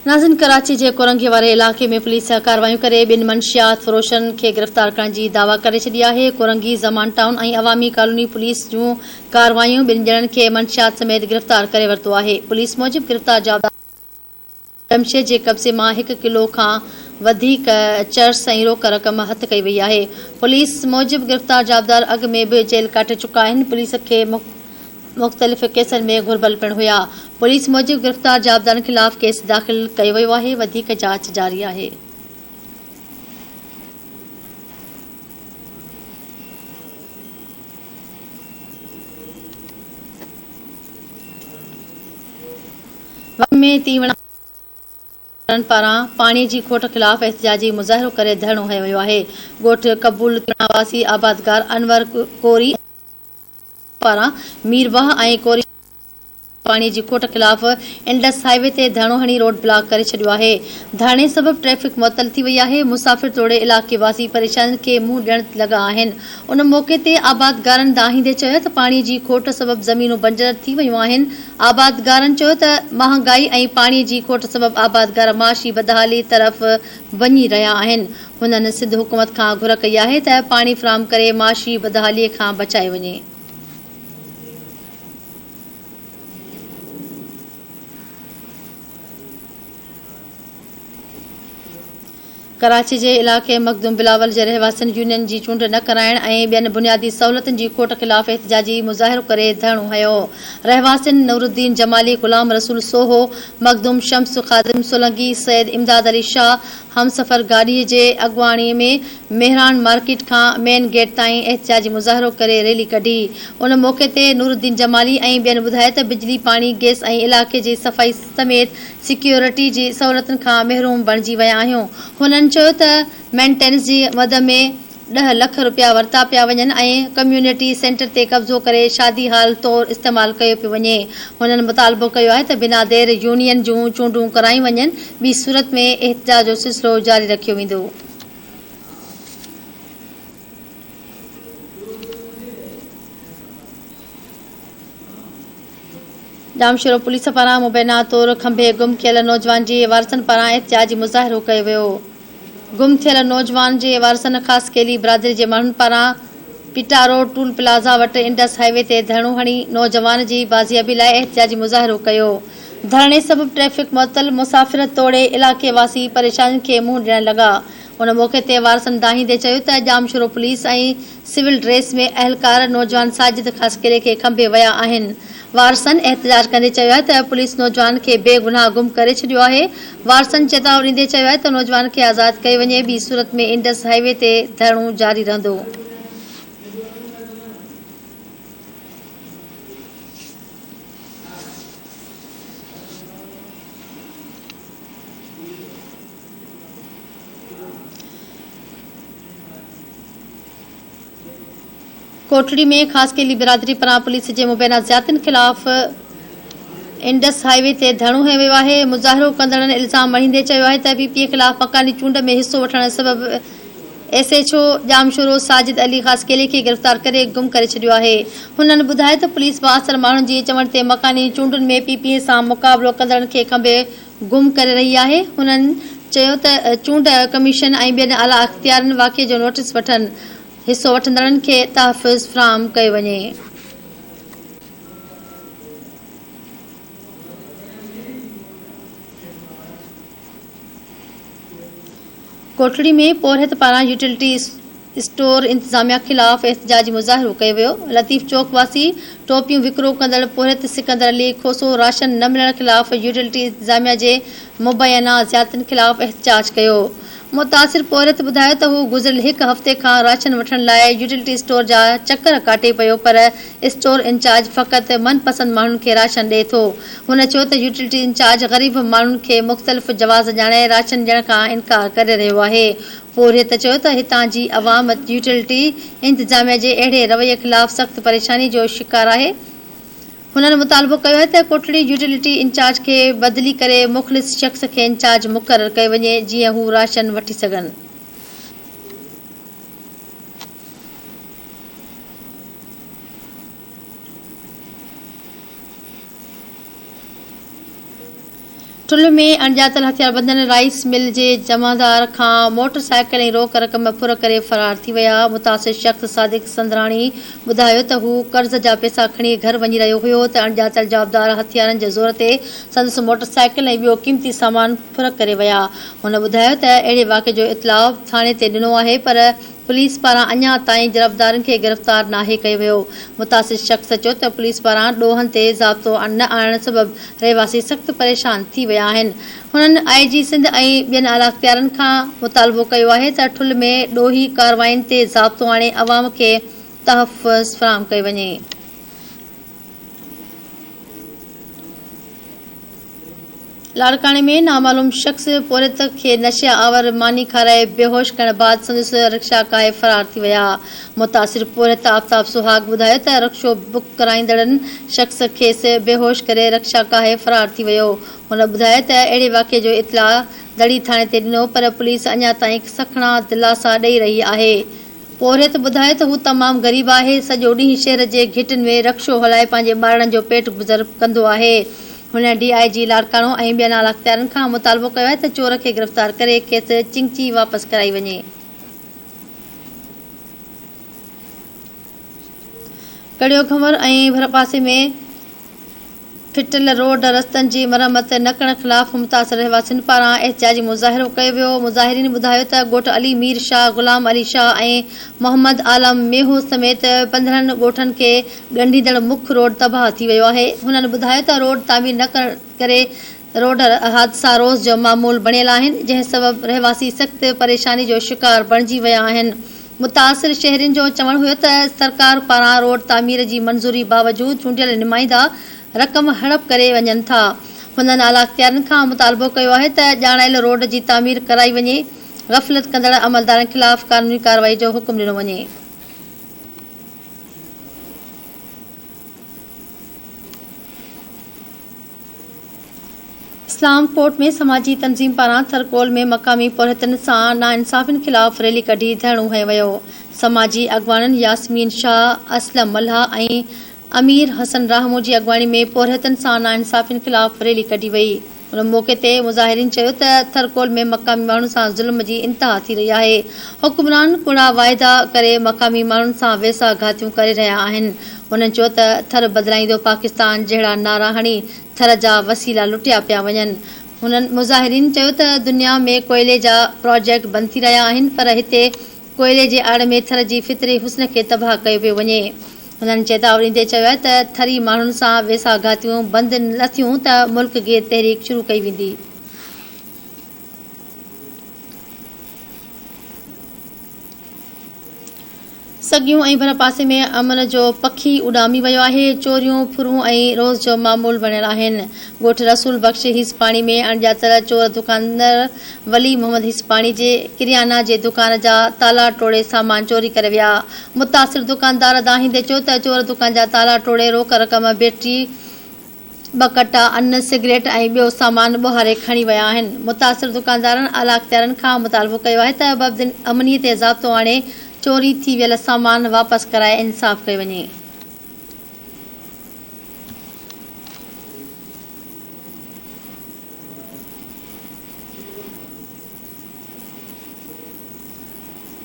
ناظرين ڪراچي جي ڪورنگي واري علائقي ۾ پوليس ڪارروايون ڪري ٻن منشيات فروشن کي گرفتار ڪرڻ جي دعويٰ ڪري ڇڏي آهي. Korangi, Zaman town ۽ Awami colony police جون ڪارروايون ٻن ڄڻن کي منشيات سميت گرفتار ڪري ورتو آهي. پوليس موجب گرفتار جوابدار جمشيد جي قبضي مان هڪ ڪلو کان وڌيڪ چرس ۽ روڪ رقم هٿ ڪئي وئي آهي. پوليس موجب گرفتار جوابدار اڳ ۾ به جيل ڪاٽي چڪا آهن، پوليس کي مختلف ڪيسن ۾ گهربل پڻ هيا. پوليس موجب گرفتار جوابدارن خلاف ڪيس داخل ڪيو ويو آهي، وڌيڪ جاچ جاري آهي. ۾ تيوڻا وارن پاران پاڻي جي کوٽ خلاف احتجاجي مظاهرو ڪري ڌرڻو هنيو ويو آهي. ڳوٺ قبول تيوڻا واسي آبادگار انور ڪوري پاران ميرواهه ۽ ڪوري پاڻي جي کوٽ خلاف انڊس هاء وي تي ڌرڻو هڻي روڊ بلاڪ ڪري ڇڏيو آهي. ڌرڻي سبب ٽريفڪ معطل ٿي وئي آهي، مسافر توڙي علائقي واسي پريشانين کي منهن ڏيڻ لڳا آهن. ان موقعي تي آبادگارن دانهيندي چيو ته پاڻي جي کوٽ سبب زمينون بنجر ٿي ويون آهن، آبادگارن چيو ته مهانگائي ۽ پاڻي جي کوٽ سبب آبادگار معاشي بدحالي طرف وڃي رهيا آهن. هنن سنڌ حڪومت کان گهر ڪئي آهي ته پاڻي فراهم ڪري معاشي بدحالي کان بچايو وڃي. ڪراچي جي علائقي مخدوم بلاول جي رهواسين يونين جي چونڊ نه ڪرائڻ ۽ ٻين بنيادي سهولتن جي کوٽ خلاف احتجاجي مظاهرو ڪري ڌرڻو هنيو. رهواسين نورالدين جمالي، غلام رسول سوهو، مخدوم شمس خادم سولنگي، سيد امداد علي شاهه، همسفر گاڏي جي اڳواڻي ۾ مهراڻ مارڪيٽ کان مين گيٽ تائين احتجاجي مظاهرو ڪري ريلي ڪڍي. ان موقعي تي نورالدين جمالي ۽ ٻين ٻڌايو ته بجلي، پاڻي، گئس ۽ علائقي جي صفائي سميت سيڪيورٽي جي سهولتن کان محروم بڻجي ويا آهيون. هنن چيو ته مينٽيننس جي مد ۾ ڏهه لک رپيا ورتا پيا وڃن ۽ ڪميونٽي سينٽر تي قبضو ڪري شادي هال طور استعمال ڪيو پيو وڃي. هنن مطالبو ڪيو آهي ته بنا دير يونين جون چونڊون ڪرايون وڃن ٻي صورت ۾ احتجاج جو سلسلو جاري رکيو ويندو. ڄامشورو پوليس پاران مبينا طور کنڀي گم ڪيل نوجوان جي وارثن پاران احتجاجي مظاهرو ڪيو ويو. گم ٿيل نوجوان جي وارثن خاصخيلي برادري جي ماڻهن پاران پيٽارو ٽول پلازا وٽ انڊس هاء وي تي ڌرڻو هڻي نوجوان جي بازيابي لاء احتجاجي مظاهرو ڪيو. ڌرڻي سبب ٽريفڪ معطل، مسافر توڙي علائقي واسي پريشانين کي منهن ڏيڻ لڳا. ان موقعي تي وارثن دانهيندي چيو ته ڄامشورو پوليس ۽ سول ڊريس ۾ اهلڪار نوجوان ساجد خاصخيلي کي کنڀي ويا آهن. وارثن احتجاج ڪندي چيو آهي ته پوليس نوجوان کي بي گناهه گم ڪري ڇڏيو آهي. وارثن چتاء ڏيندي چيو آهي ته نوجوان کي آزاد ڪيو وڃي ٻي صورت ۾ انڊس هاء وي تي ڌرڻو جاري رهندو. ڪوٽڙي ۾ خاصخيلي برادري پاران پوليس جي مبينا زيادتين خلاف انڊس هاء وي تي ڌرڻو هنيو ويو آهي، مظاهرو ڪندڙن الزام مڙهيندي چيو آهي ته پي پي خلاف مڪاني چونڊ ۾ حصو وٺڻ سبب S H O Jamshoro Sajid Ali Khaskheli کي گرفتار ڪري گم ڪري ڇڏيو آهي. هنن ٻڌايو ته پوليس بااثر ماڻهن جي چوڻ تي مڪاني چونڊن ۾ پي پي سان مقابلو ڪندڙن کي کنڀي گم ڪري رهي آهي، هنن چيو ته چونڊ ڪميشن ۽ ٻين اعليٰ اختيارين واقعي جو نوٽيس وٺن، حصو وٺندڙن کي تحفظ فراهم ڪيو وڃي. ڪوٽڙي ۾ پورهيت پاران يوٽيلٽي اسٽور انتظاميا خلاف احتجاجي مظاهرو ڪيو ويو، لطيف چوڪ واسي ٽوپيون وڪرو ڪندڙ پورهيت سڪندر علي کوسو راشن نه ملڻ خلاف يوٽيلٽي انتظاميا جي مبينا زيادتين خلاف احتجاج ڪيو. متاثر پورهيت ٻڌايو ته هو گذريل هڪ هفتي کان راشن وٺڻ لاء يوٽيلٽي اسٽور جا چڪر ڪاٽي پيو پر اسٽور انچارج فقط من پسند ماڻهن کي راشن ڏئي ٿو. هن چيو ته يوٽيلٽي انچارج غريب ماڻهن کي مختلف جواز ڄاڻائي راشن ڏيڻ کان انڪار ڪري رهيو آهي. پورهيت چيو ته هتان جي عوام يوٽيلٽي انتظاميا جي اهڙي رويي خلاف سخت پريشاني جو شڪار آهي. هنن مطالبو ڪيو آهي ته ڪوٽڙي يوٽيلٽي انچارج کي بدلي ڪري مخلص شخص کي انچارج مقرر ڪيو وڃي جيئن هو راشن وٺي سگهن. ٺلهه ۾ اڻڄاتل هٿياربندن رائيس مل جي جمعدار کان موٽر سائيڪل ۽ روڪ رقم ڦر ڪري فرار ٿي ويا. متاثر شخص صادق سندراڻي ٻڌايو ته هو قرض جا پئسا کڻي گهر وڃي رهيو هيو ته اڻڄاتل جوابدار هٿيارن جي زور تي سندس موٽر سائيڪل ۽ ٻيو قيمتي سامان ڦر ڪري ويا. هن ٻڌايو ته اهڙي واقعي جو اطلاع ٿاڻي تي ڏنو آهي پر پوليس پاران اڃا تائين جرابدارن کي گرفتار ناهي ڪيو ويو. متاثر شخص چيو ته پوليس پاران ڏوهن تي ضابطو نه آڻڻ سبب رهواسي سخت پريشان ٿي ويا آهن. هنن آء جي سنڌ ۽ ٻين اعليٰ اختيارن کان مطالبو ڪيو آهي ته ٺل ۾ ڏوهي ڪارروائين تي ضابطو آڻي عوام کي تحفظ فراهم ڪيو وڃي. لاڙڪاڻي ۾ نامعلوم شخص پورهيت کي نشي آور ماني کارائي بيهوش ڪرڻ بعد سندس رڪشا ڪاهي فرار ٿي ويا. متاثر پورهيت آفتاب سهاڳ ٻڌايو ته رڪشو بڪ ڪرائيندڙن شخص کيس بيهوش ڪري رڪشا ڪاهي فرار ٿي ويو. هن ٻڌايو ته اهڙي واقعي جو اطلاع دڙي ٿاڻي تي ڏنو پر پوليس اڃا تائين سکڻا دلاسا ڏئي رهي آهي. پورهيت ٻڌايو ته هو تمام غريب آهي، سڄو ڏينهن شهر جي گهٽين ۾ رڪشو هلائي پنهنجي ٻارڙن جو پيٽ گذر ڪندو آهي. هن ڊي I جي لاڙڪاڻو ۽ ٻين اعليٰ اختيارين کان مطالبو ڪيو آهي ته چور کي گرفتار ڪري کيس چنگچي واپس ڪرائي وڃي. ڪڙيو گهنور ۽ ڀرپاسي ۾ ڦٽل روڊ رستن جي مرمت نه ڪرڻ خلاف متاثر رهواسين پاران احتجاجي مظاهرو ڪيو ويو. مظاهرين ٻڌايو ته ڳوٺ علي مير شاهه، غلام علي شاهه ۽ محمد عالم ميهو سميت 15 ڳوٺن کي ڳنڍيندڙ مک روڊ تباهه ٿي ويو آهي. هنن ٻڌايو ته روڊ تعمير نه ڪرڻ ڪري روڊ حادثا روز جو معمول بڻيل آهن، جنهن سبب رهواسي سخت پريشاني جو شڪار بڻجي ويا آهن. متاثر شهرين جو چوڻ هيو ته سرڪار پاران روڊ تعمير جي منظوري باوجود چونڊيل نمائندا رقم هڙپ ڪري وڃن ٿا. هنن اعليٰ اختيارين کان مطالبو ڪيو آهي ته ڄاڻايل روڊ جي تعمير ڪرائي وڃي، غفلت ڪندڙ عملدارن خلاف قانوني ڪارروائي جو حڪم ڏنو وڃي. اسلام ڪوٽ ۾ سماجي تنظيم پاران ٿرڪول ۾ مقامي پورهيتن سان ناانصافين خلاف ريلي ڪڍي ڌرڻو هنيو ويو. سماجي اڳواڻن ياسمين شاهه، اسلم ملاح ۽ امير حسن راهمون جي اڳواڻي ۾ پورهيتن سان ناانصافين خلاف ريلي ڪڍي وئي. ان موقعي تي مظاهرين چيو ته ٿرڪول ۾ مقامي ماڻهن سان ظلم جي انتها ٿي رهي آهي، حڪمران ڪوڙا واعدا ڪري مقامي ماڻهن سان ويساهه گهاتيون ڪري رهيا آهن. هنن چيو ته ٿر بدلائيندو پاڪستان جهڙا نعرا هڻي ٿر جا وسيلا لٽيا پيا وڃن. هنن مظاهرين چيو ته دنيا ۾ ڪوئلي جا پراجيڪٽ بند ٿي رهيا آهن پر هتي ڪوئلي جي آڙ ۾ ٿر جي فطري حسن کي تباهه ڪيو پيو وڃي. هنن چيتاء ڏيندي چيو آهي ته ٿري ماڻهن سان ويساهه گهاتيون بند نه ٿيون ته ملڪ گير تحريڪ شروع ڪئي ويندي. سڳيون ۽ ڀرپاسي ۾ امن جو پکي اڏامي ويو آهي، چوريون، ڦرون ۽ روز جو معمول بڻيل آهن. ڳوٺ رسول بخش هيسپاڻي ۾ اڻڄاتل چور دڪاندار ولي محمد هيسپاڻي جي ڪريانا جي دڪان جا تالا ٽوڙي سامان چوري ڪري ويا. متاثر دڪاندار دانهيندي چيو ته چور دڪان جا تالا ٽوڙي روڪ رقم، بيٽري، ٻه ڪٽا ان، سگريٽ ۽ ٻيو سامان ٻوهاري کڻي ويا آهن. متاثر دڪاندارن اعليٰ اختيارين کان مطالبو ڪيو آهي ته بدامني تي ضابطو آڻي چوري ٿي ويل سامان واپس ڪرائي انصاف ڪيو وڃي.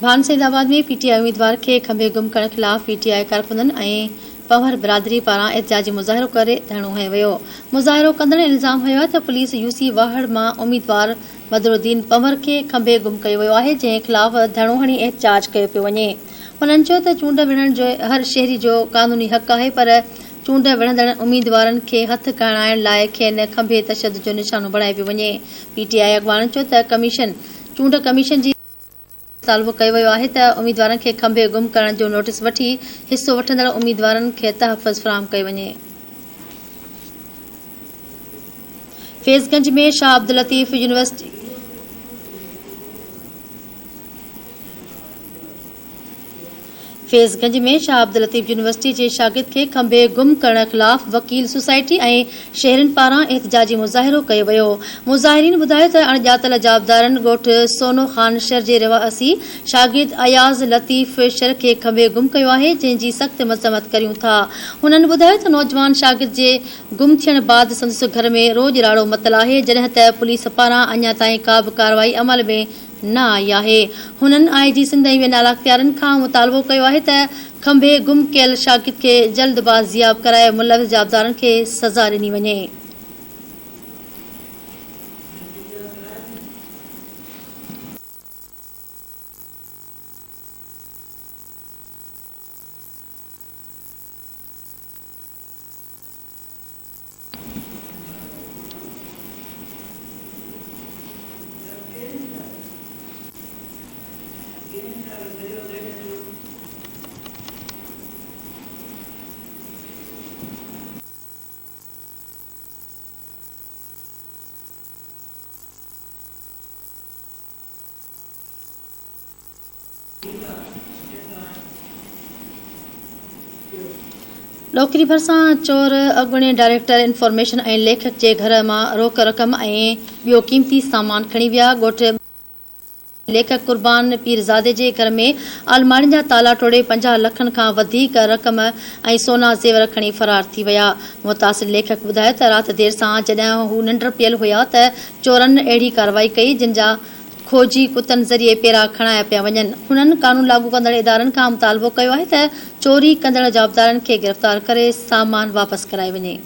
ڀان سيد آباد ۾ پي ٽي آء اميدوار کي کنڀي گم ڪرڻ خلاف پي ٽي آء ڪارڪنن ۽ پنهور برادري پاران احتجاجي مظاهرو ڪري ڌرڻو هنيو ويو. مظاهرو ڪندڙن الزام هنيو آهي ته پوليس يو سي واهڙ مان اميدوار بدرالدين پنهور کي کنڀي گم ڪيو ويو آهي جنهن خلاف ڌرڻو هڻي احتجاج ڪيو پيو وڃي. هنن چيو ته چونڊ وڙهڻ جو هر شهري جو قانوني حق آهي پر چونڊ وڙهندڙ اميدوارن کي هٿ کڻائڻ لاء کين کنڀي تشدد جو نشانو بڻايو پيو وڃي. پي ٽي آء اڳواڻن چيو ته ڪميشن چونڊ ڪميشن جي مطالبو ڪيو ويو آهي ته اميدوارن کي کنڀي گم ڪرڻ جو نوٽيس وٺي حصو وٺندڙ اميدوارن کي تحفظ فراهم ڪيو وڃي. فيض گنج ۾ شاهه عبداللطيف يونيورسٽي فيض گنج ۾ شاهه عبداللطيف يونيورسٽي جي شاگرد کي کنڀي گم ڪرڻ خلاف وڪيل سوسائٽي ۽ شهرين پاران احتجاجي مظاهرو ڪيو ويو. مظاهرين ٻڌايو ته اڻڄاتل جوابدارن ڳوٺ سونو خان شھر جي رهواسي شاگرد اياز لطيف شر کي کنڀي گم ڪيو آهي جنهن جي سخت مذمت ڪريون ٿا. هنن ٻڌايو ته نوجوان شاگرد جي گم ٿيڻ بعد سندس گهر ۾ روڄ راڙو متل آهي جڏهن ته پوليس پاران اڃا تائين ڪا به ڪارروائي عمل ۾ نه آئي آهي. هنن آء جي سنڌ ۽ ٻين اعليٰ اختيارين کان مطالبو ڪيو آهي ته کنڀي گم ڪيل شاگرد کي جلد بازياب ڪرائي ملوث جوابدارن کي سزا ڏني وڃي. ڏوڪري ڀرسان چور اڳوڻي ڊائريڪٽر انفارميشن ۽ ليکڪ جي گهر مان روڪ رقم ۽ ٻيو قيمتي سامان کڻي ويا، ڳوٺ ليکڪ قربان پيرزادي جي گهر ۾ الماڙين جا تالا ٽوڙي 50 لکن کان وڌيڪ رقم ۽ سونا زيور کڻي فرار ٿي ويا. متاثر ليکڪ ٻڌايو ته رات دير سان جڏهن هو ننڊ پيل هيا ته چورن اهڙي ڪارروائي ڪئي جن جا کوجي ڪتن ذريعي پيرا کڻايا پيا وڃن. هنن قانون لاڳو ڪندڙ ادارن کان مطالبو ڪيو آهي ته چوري ڪندڙ جوابدارن کي گرفتار ڪري سامان واپس ڪرايو وڃي.